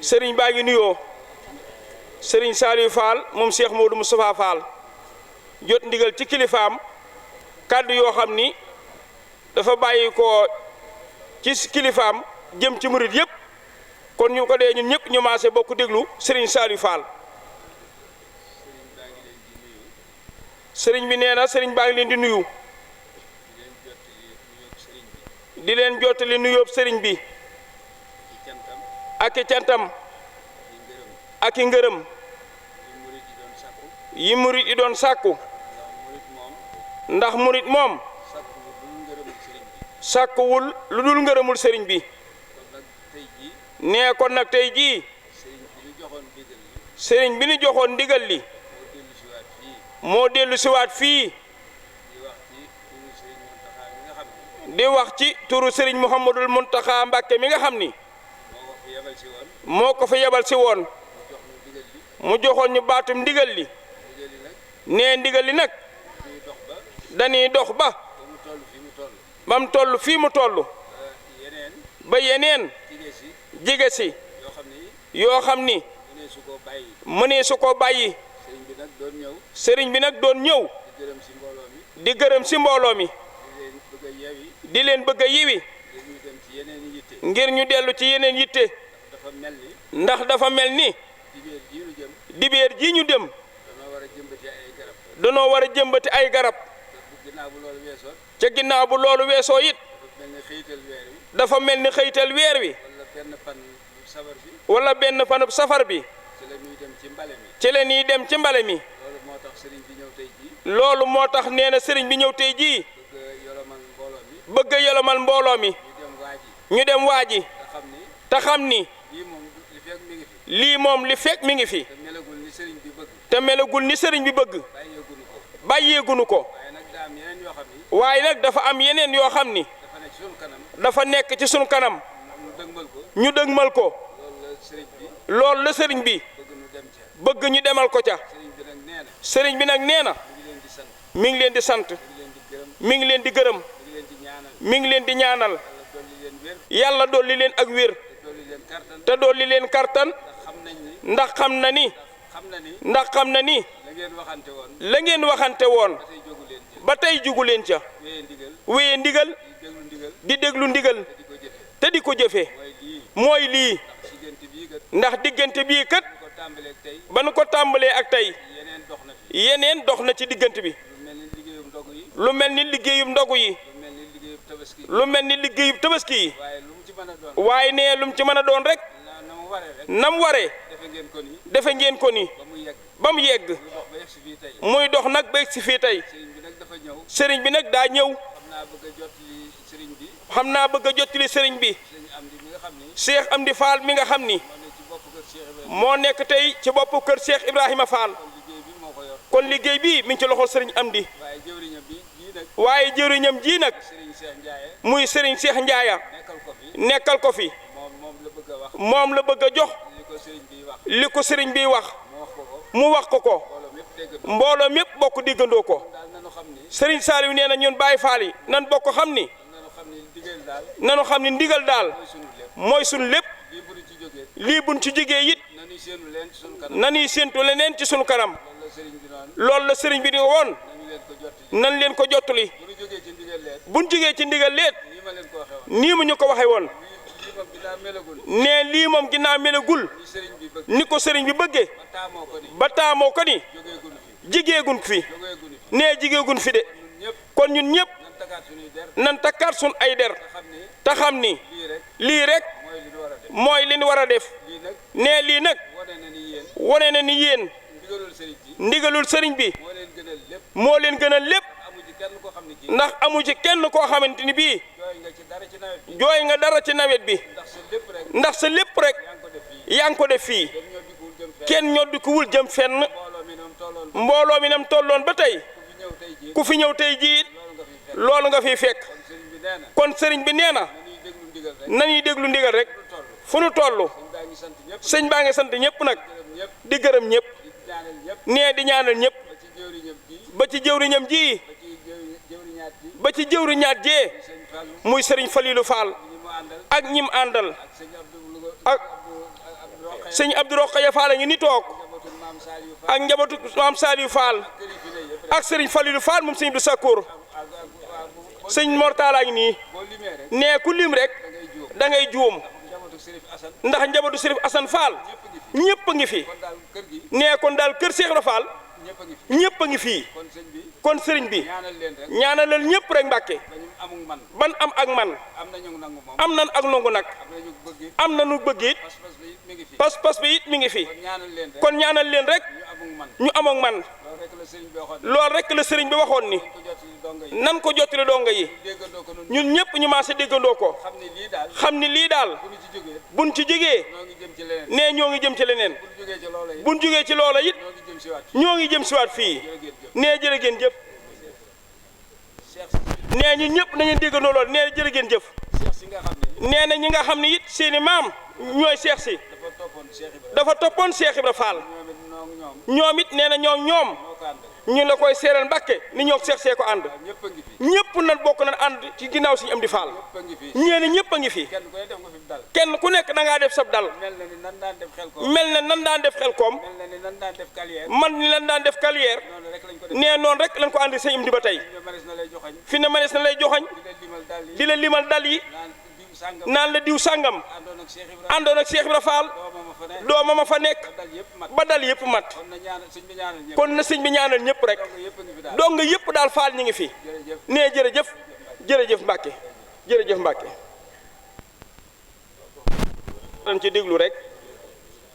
sëriñ baa ngi nuyoo sëriñ Saliou Fall moom Cheikh Modou Moustapha Fall jot ndigal ci kilifaam kàddu yoo xam ni dafa bàyyi ko ci kilifaam jëm ci murit yëpp kon ñu ko dee ñun ñëpp ñu maase bokk déglu sëriñ Saliou Fall. sëriñ bi nee na sëriñ baa ngi leen di nuyu di leen jottali nuyoob sëriñ bi ak i cantam ak i ngërëm yi murit yi doon sàkku ndax murit moom sàkkuwul lu dul ngërëmul sëriñ bi nee kon nag tey jii sëriñ bi ñu joxoon ndigal li moo dellu siwaat fii di wax ci turu sëriñ Mouhamadul Mountakha Mbacké mi nga xam ni moo ko fa yebal si woon mu joxoon ñu baatum ndigal li nee ndigal li nag dañuy dox ba mu toll fii mu toll ba yeneen jige si yoo xam ni mënee su ko bàyyi sëriñ bi nag doon ñëw di gërëm si mbooloo mi di leen bëgg a yiwi ngir ñu dellu ci yeneen yitte ndax dafa mel ni dibeer ji ñu dem danoo war a jëmbati ay garab ca ginnaaw bu loolu weesoo it dafa mel ni xëytal weer wi wala benn fanub safar bi ci la ñuy dem ci mbale mi loolu moo tax nee na sëriñ bi ñëw tey jii bëgg a yolomal mbooloo mi ñu dem waaji te xam ni lii moom li fekk mi ngi fi te melagul ni sëriñ bi bëgg bàyyeegunu ko waaye nag dafa am yeneen yoo xam ni dafa nekk ci sunu kanam ñu dëgmal ko loolu la sëriñ bi bëgg ñu demal ko ca sëriñ bi nag nee na mi ngi leen di sant mi ngi leen di gërëm mi ngi leen di ñaanal yàlla dolli leen ak wér te dolli leen kartan ndax xam na ni la ngeen waxante woon ba tey jugu leen ca wéye ndigal di déglu ndigal te di ko jëfe mooy lii ndax diggante bii kat ba nu ko tàmbalee ak tey yeneen dox na ci diggante bi lu mel ni liggéeyub ndogu yi lu mel ni liggéeyub tabaski yi waaye nee lu mu ci mën a doon rek nam waree defe ngeen ko ni ba mu yegg muy dox nag ba si fii tey sëriñ bi nag daa ñëw xam naa bëgg a jottali sëriñ bi Cheikh Amdi Fall mi nga xam ni moo nekk tey ci boppu kër Cheikh Ibrahima Fall kon liggéey bii mi ngi ci loxol sëriñ Amdi waaye jëriñam ji nag muy sëriñ Cheikh Ndiaye nekkal ko fi moom la bëgg a jox li ko sëriñ bi wax mu wax ko mbooloo mépp bokk diggandoo ko sëriñ Saliou nee na ñun Baye Fall yi nan bokk xam ni nanu xam ni ndigal daal mooy sunu lépp lii buñ ci jógee it nanuy séentu leneen ci sunu kanam loolu la sëriñ bi di woon nan leen ko jottali buñ jógee ci ndigal leet nii mu ñu ko waxe woon ne lii moom ginnaaw melagul ni ko sëriñ bi bëggee ba taamoo ko ni jigéegun fi nee jigéegun fi de kon ñun ñëpp nan takkaat sun ay der te xam ni lii rek mooy li ñu war a def nee lii nag wone na ni yéen ndigalul sëriñ bi moo leen gënal lépp ndax amu ci kenn koo xamante ni bii jooy nga dara ci nawet bi ndax sa lépp rek yaa ngi ko def fii kenn ñoddi ko wul jëm fenn mbooloo mi nam tolloon ba tey ku fi ñëw tey jii loolu nga fiy fekk kon sëriñ bi nee na nañuy déglu ndigal rek fu nu toll sëñ baa ngi sant ñëpp nag di gërëm ñëpp nee di ñaanal ñëpp ba ci jëwriñam ji ba ci jëwriñaat jee muy sëriñ Falilou Fall ak ñim àndal ak sëñ Abdou Rokhaya Fall a ngi ni toog ak njabootu maam Saliou Fall ak sëriñ Falilou Fall moom sëñ Abdou Sakkour sëñ Mortala ngi nii nee ku lim rek da ngay juum ndax njabootu Sërif Assane Fall ñëpp a ngi fi nee kon daal kër Cheikh Ibra Fall ñëpp a ngi fii kon sëriñ bi ñaanalal ñëpp rek Mbàkke ban am ak man am nan ak nangu nag am na nu bëgg it pas-pas bi it mi ngi fi kon ñaanal leen rek ñu am ak man loolu rek la sëriñ bi waxoon ni nan ko jottali donga yi ñun ñëpp ñu maase déggandoo ko xam ni lii daal buñ ci jógee nee ñoo ngi jëm ci leneen buñ jógee ci loola it ñoo ngi jëm siwaat fii nee jërë ngeen jëf nee ñun ñëpp nañu déggandoo lool nee jërë ngeen jëf nee na ñi nga xam ne it seeni maam ñooy seex si dafa toppoon Cheikh Ibra Fall ñoom it nee na ñoom ñu la koy seeral Mbàkke ni ñoo seex see ko ànd ñëpp nan bokk nan ànd ci ginnaaw Sëñ Amdi Fall ñeeni ñëpp a ngi fi kenn ku nekk da ngaa def sab dal mel na nan daan def xel koom man ni lan daan def carrière nee noonu rek lañ ko àndi Sëñ Amdi ba tey fi ne manees na lay joxañ di la limal dal yi naan la diw sàngam àndoon ak Cheikh Ibra Fall dooma ma fa nekk ba dal yëpp mat kon na sëñ bi ñaanal ñëpp rek dong yëpp daal Fall ñi ngi fi nee jërëjëf Mbàkke jërëjëf Mbàkke dañ ci déglu rek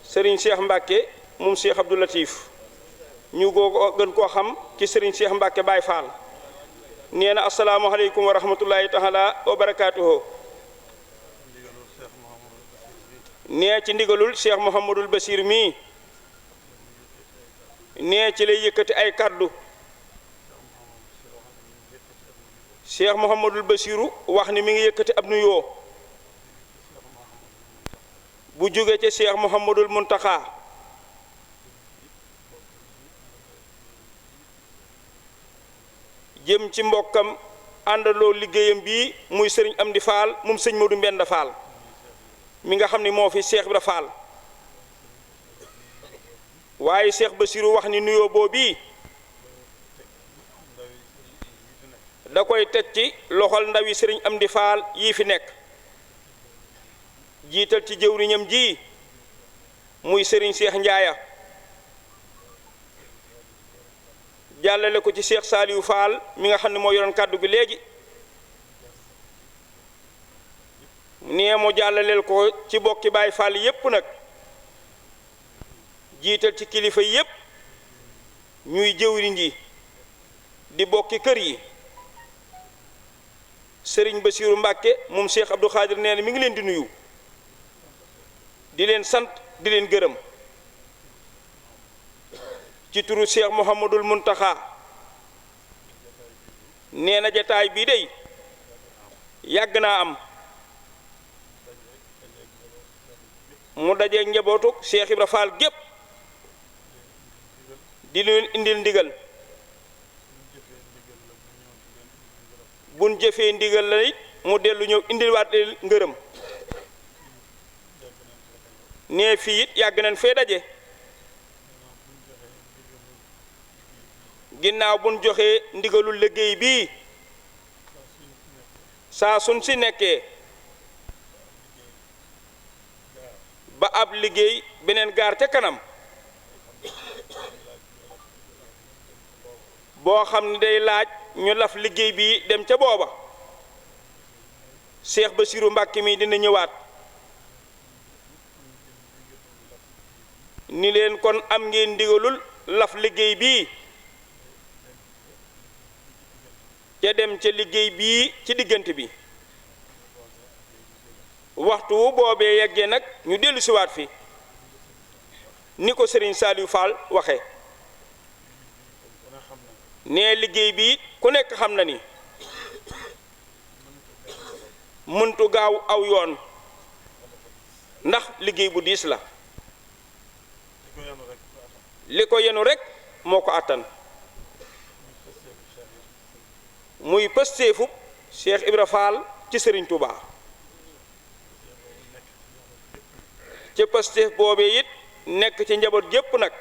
Serigne Cheikh Mbàkke moom Cheikh Abdou Latif ñu gën koo xam ci Serigne Cheikh Mbàkke Baye Fall nee na asalaamaaleykum wa rahmatullahi taala wa barakaatuhu nee ci ndigalul Cheikh Mouhamadul Basir mii nee ci lay yëkkati ay kaddu Cheikh Mouhamadul Basiru wax ni mi ngi yëkkati ab nuyoo bu jóge ca Cheikh Mouhamadul Muntaxa jëm ci mbokkam àndaloo liggéeyam bii muy sëriñ Amdi Fall moom sëñ Modou Mbenda Fall mi nga xam ni moo fi Cheikh Ibra Fall waaye Cheikh Bassirou wax ni nuyoo boobu da koy teg ci loxol ndawi sëriñ Amdi Fall yii fi nekk jiital ci jëwriñam ji muy sëriñ Cheikh Ndiaaya jàllale ko ci Cheikh Saliou Fall mi nga xam ne moo yoroon kàddu gi léegi nee mu jàllaleel ko ci bokki Baay Fall yépp nag jiital ci kilifa yépp ñuy jëwriñ ji di bokki kër yi sëriñ Bassirou Mbàkke moom Cheikh Abdou Khadir nee na mi ngi leen di nuyu di leen sant di leen gërëm ci turu Cheikh Mouhamadul Muntaxa nee na jataay bii dey yàgg naa am mu dajeeg njabootu Cheikh Ibra Fall gépp di leen indil ndigal buñ jëfee ndigal la it mu dellu ñëw indilwaat leen ngërëm nee fii it yàgg nañ fee daje ginnaaw buñ joxee ndigalul liggéey bii saa suñ si nekkee ba ab liggéey beneen gaar ca kanam boo xam ne day laaj ñu laf liggéey bi dem ca booba Cheikh Bassirou Mbàkke mi dina ñëwaat ni leen kon am ngeen ndigalul laf liggéey bii ca dem ca liggéey bii ci diggante bi waxtu wu boobee yeggee nag ñu dellu siwaat fi ni ko Serigne Saliou Fall waxe nee liggéey bi ku nekk xam na ni mëntu gaaw aw yoon ndax liggéey bu diis la li ko yenu rek moo ko àttan muy pëstéefub Cheikh Ibra Fall ci Serigne Touba ca Pastef boobee it nekk ci njaboot gépp nag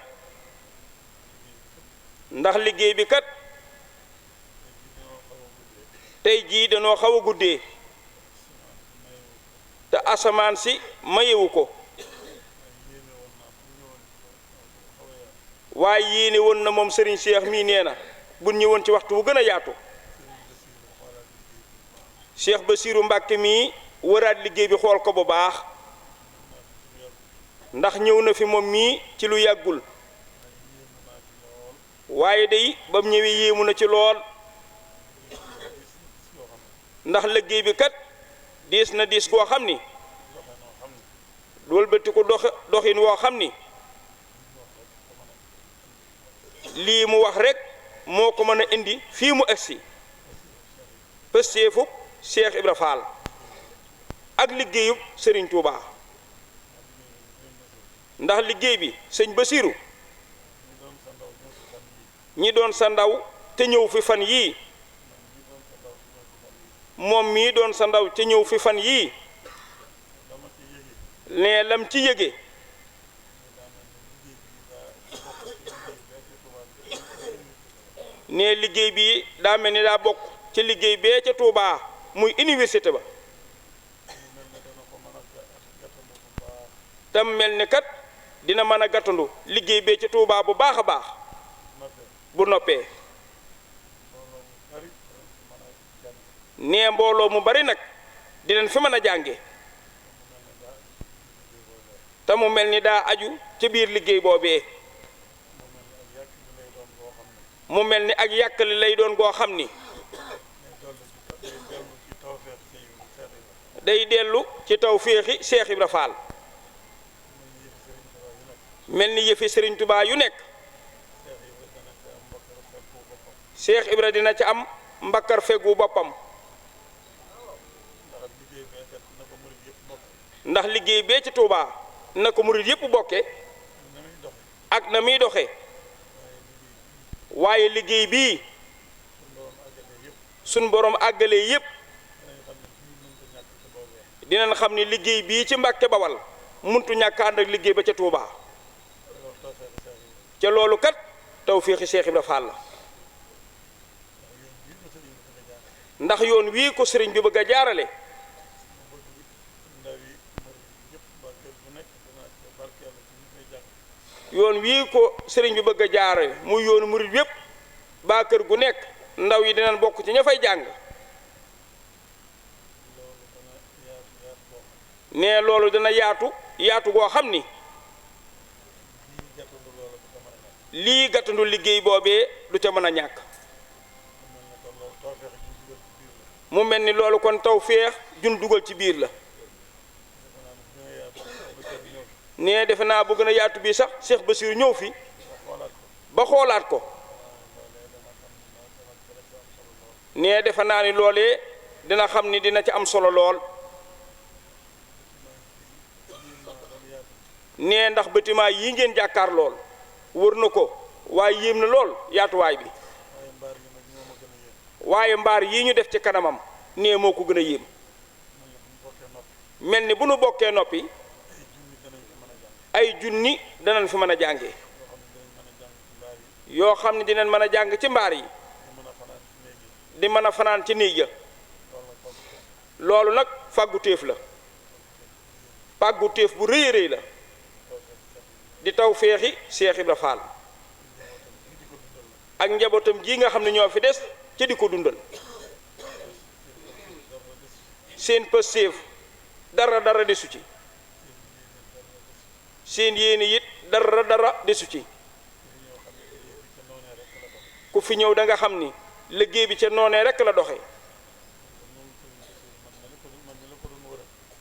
ndax liggéey bi kat tey jii danoo xaw a guddee te asamaan si mayewu ko waaye yéene woon na moom Serigne Cheikh mii nee na bu ñëwoon ci waxtu wu gën a yaatu Cheikh Bassirou Mbacke mii waraat liggéey bi xool ko bu baax ndax ñëw na fi moom mii ci lu yàggul waaye day ba mu ñëwee yéemu na ci lool ndax liggéey bi kat diis na diis goo xam ni wëlbati ko doxin woo xam ni lii mu wax rek moo ko mën a indi fii mu agsi Pasteefub Cheikh Ibra Fall ak liggéeyub Serigne Touba ndax liggéey bi sëñ Bassirou ñi doon sa ndaw te ñëw fi fan yii moom mii doon sa ndaw te ñëw fi fan yii ne lam ci yëge ne liggéey bi daa mel ni daa bokk ci liggéey bee ca Touba muy université ba tam mel ni kat dina mën a gàttandu liggéey bee ca Touba bu baax a baax bu noppee nee mbooloo mu bari nag dinañ fi mën a jànge te mu mel ni daa aju ca biir liggéey boobee mu mel ni ak yàkkali lay doon goo xam ni day dellu ci tawféexi Cheikh Ibra Fall mel ni yëfi Serigne Touba yu nekk Cheikh Ibra dina ci am mbakkar fegu boppam ndax liggéey bee ci Touba na ko murid yépp bokke ak na muy doxe waaye liggéey bii suñ borom àggalee yépp dinañ xam ni liggéey bii ci Mbàkke Bawal muntu ñàkk ànd ak liggéey ba ca Touba ca loolu kat tawféexi Cheikh Ibra Fall la ndax yoon wii ko sëriñ bi bëgg a jaarale yoon wii ko sëriñ bi bëgg a jaarale muy yoonu murid yépp baa kër gu nekk ndaw yi dinañ bokk ci ña fay jàng ne loolu dana yaatu goo xam ni lii gàttandu liggéey boobee du ca mën a ñàkk mu mel ni loolu kon tawféex jun dugal ci biir la ne defe naa bu gën a yaatu bii sax Cheikh Bassirou ñëw fi ba xoolaat ko ne defe naa ni loolee dina xam ni dina ci am solo lool ne ndax bâtiment yii ngeen jàkkaar lool wër na ko waaye yéem na lool yaatuwaay bi waaye mbaar yii ñu def ci kanamam ne moo ko gën a yéem mel ni bu nu bokkee noppi ay junni danañ fi mën a jànge yoo xam ne dinañ mën a jàng ci mbaar yi di mën a fanaan ci néeg ya loolu nag fàggu téef la fàggu téef bu rëy rëy la di tawféexi Cheikh Ibra Fall ak njabootam ji nga xam ne ñoo fi des ci di ko dundal seen Pastef dara desu ci seen yéene it dara desu ci ku fi ñëw da nga xam ni liggéey bi ca noonee rekk la doxe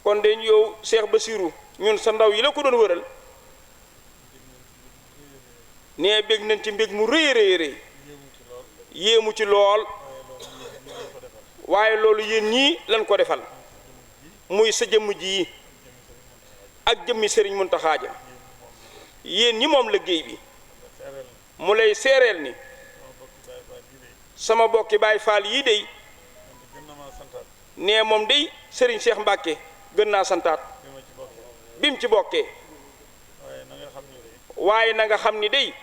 kon de yow Cheikh Bassirou ñun sa ndaw yi la ko doon wëral nee bég nañ ci mbég mu rëy yéemu ci lool waaye loolu yéen ñii lañ ko defal muy sa jëmm ji ak jëmmi Serigne Mountakha ja yéen ñi moom liggéey bi mu lay seereel ni sama bokki Baay Faal yii dey nee moom dey Serigne Cheikh Mbacke gën naa santaat bim ci bokkee waaye na nga xam ni day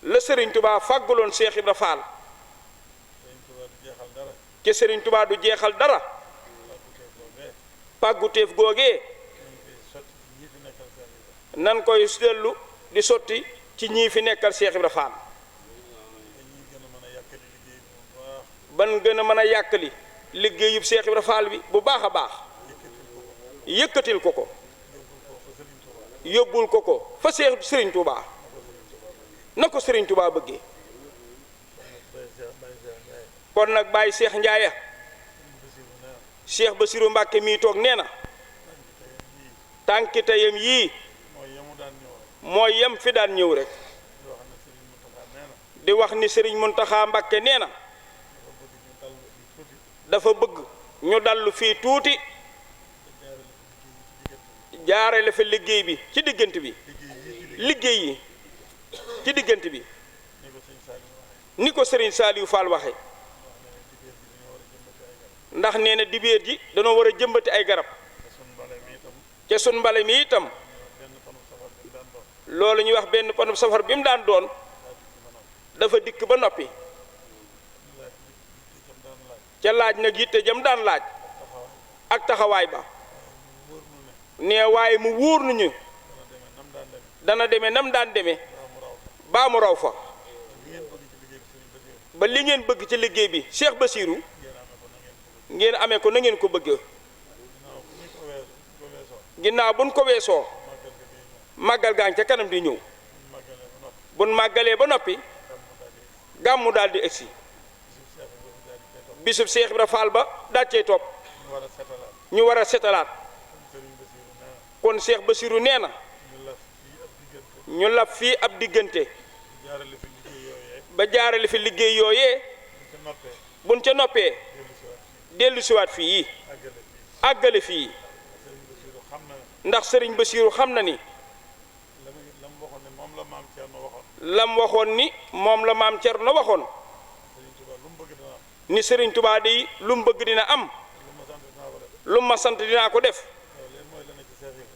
la Serigne Touba fàgguloon Cheikh Ibra Fall ci Serigne Touba du jeexal dara pàgguteef googee nan koy dellu di sotti ci ñii fi nekkal Cheikh Ibra Fall ban gën a mën a yàkkali liggéeyub Cheikh Ibra Fall bi bu baax a baax yëkkatil ko ko yóbbul ko ko fa Cheikh Serigne Touba na ko Serigne Touba bëggee kon nag Baye Cheikh Ndiaye Cheikh Bassirou Mbacke mii toog nee na tànki tayam yii mooy yem fi daan ñëw rek di wax ni Serigne Mountakha Mbacke nee na dafa bëgg ñu dallu fii tuuti jaarale fa liggéey bi ci diggante bi liggéey yi ci diggante bi ni ko Serigne Saliou Fall waxe ndax nee na dibéer ji danoo war a jëmbati ay garab ca sun mbale mi itam loolu ñuy wax benn panu safar bi mu daan doon dafa dikk ba noppi ca laaj nag yitte jam daan laaj ak taxawaay ba nee waaye mu wóor nañu dana demee nam daan demee baa mu raw fa ba li ngeen bëgg ci liggéey bi Cheikh Bassirou ngeen amee ko na ngeen ko bëggee ginnaaw buñ ko weesoo màggal gaa ngi ca kanam di ñëw buñ màggalee ba noppi gàmmu daal di egsi bisub Cheikh Ibra Fall ba daal cey topp ñu war a setalaat kon Cheikh Bassirou nee na ñu laf fii ab diggante ba jaarale fi liggéey yooyee buñ ca noppee dellu siwaat fii àggale fii ndax Serigne Bassirou xam na ni lam waxoon ni moom la maam Cerno waxoon ni Serigne Touba di lu mu bëgg dina am lu ma sant dinaa ko def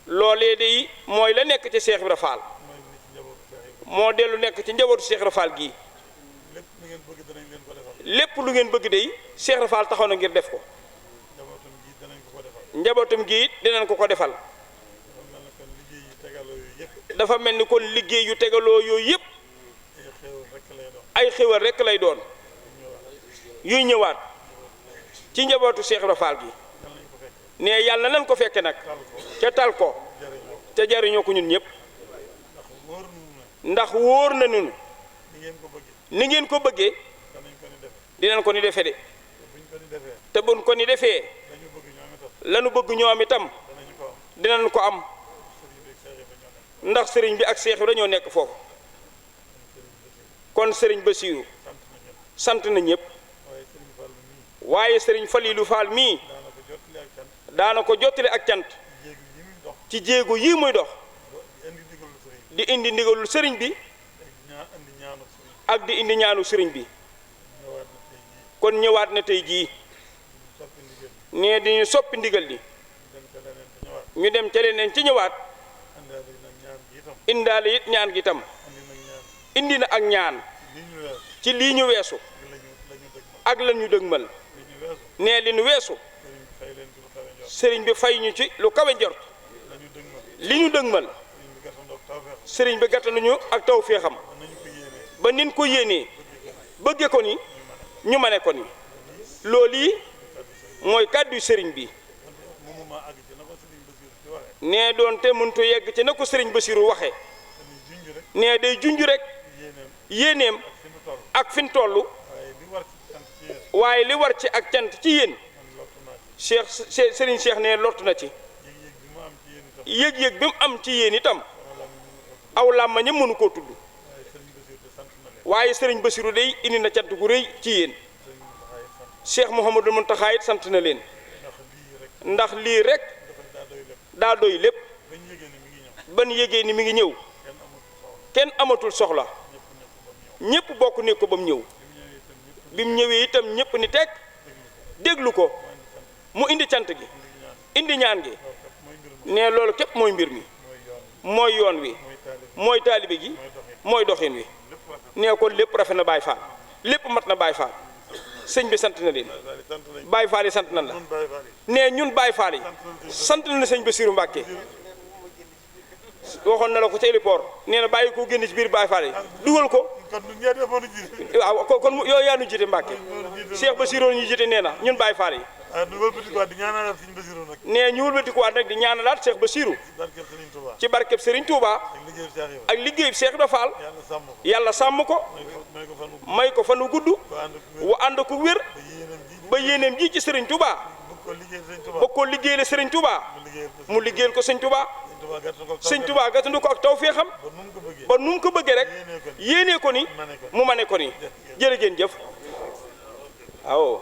loolee de mooy la nekk ci Cheikh Ibra Fall moo dellu nekk ci njabootu Cheikh Ibra Fall gii lépp lu ngeen bëgg de Cheikh Ibra Fall taxaw na ngir def ko njabootam gi dinañ ko defal dafa mel ni kon liggéey yu tegaloo yooyu yëpp ay xéwal rekk lay doon yuy ñëwaat ci njabootu Cheikh Ibra Fall gi ne yàlla nañ ko fekke nag ca tal ko ca jariñoo ko ñun ñëpp ndax wóor na ñun ni ngeen ko bëggee dinañ ko ni defe de te buñ ko ni defee lanu bëgg ñoom itam dinañ ko am ndax sëriñ bi ak Cheikh Ibra ñoo nekk foofu kon Serigne Bassirou sant na ñëpp waaye Serigne Falilou Fall mii daana ko jottali ak cant ci jéego yii muy dox di indi ndigalul Serigne bi ak di indi ñaanu Serigne bi kon ñëwaat na tey jii nee diñu soppi ndigal li ñu dem ca leneen ci ñëwaat indaale it ñaan gi tam indi na ak ñaan ci lii ñu weesu ak la ñu dëgmal nee li ñu weesu sëriñ bi fay ñu ci lu kawe njort li ñu dëgmal sëriñ bi gàttanuñu ak tawfeexam ba nin ko yéenee bëgge ko ni ñu mane ko ni loolu yi mooy kàddu sëriñ bi nee doon te mëntu yegg ci na ko sëriñ Bassirou waxe nee day junj rek yéeneem ak fin tollu waaye li war ci ak cant ci yéen Cheikh Serigne Cheikh ne lott na ci yëg-yëg bi mu am ci yéen itam aw làmmañam mënu koo tudd waaye Serigne Bassirou day indi na cant gu rëy ci yéen Cheikh Mouhamadou Mountakha it sant na leen ndax lii rek daa doy lépp ban yégee ni mi ngi ñëw kenn amatul soxla ñépp bokk ne ko ba mu ñëw bi mu ñëwee itam ñépp ni teg déglu ko mu indi cant gi indi ñaan gi ne loolu képp mooy mbir mi mooy yoon wi mooy taalibe gi mooy doxin wi nee ko lépp rafet na Baye Fall lépp mat na Baye Fall sëñ bi sant na leen Baye Fall yi sant na la nee ñun Baye Fall yi sant na sëñ Bassirou Mbacké waxoon na la ko ca héliport nee na bàyyi ko génn ci biir Baye Fall yi dugal ko waaw kon yooyu yaa nu jiite Mbacké Cheikh Bassirou ñu jiite nee na ñun Baye Fall yi nee ñu wëlbatikuwaat nag di ñaanalaat Cheikh Bassirou ci barkeb Serigne Touba ak liggéey Cheikh Ibra Fall yàlla sàmm ko may ko fanu gudd wa ànd ko wér ba yéeneem ji ci Serigne Touba ba ko liggéeyal Serigne Touba mu liggéeyal ko Serigne Touba Serigne Touba gàttandu ko ak tawfeexam ba nu mu ko bëggee rek yéenee ko ni mu mane ko ni jërë ngeen jëf waaw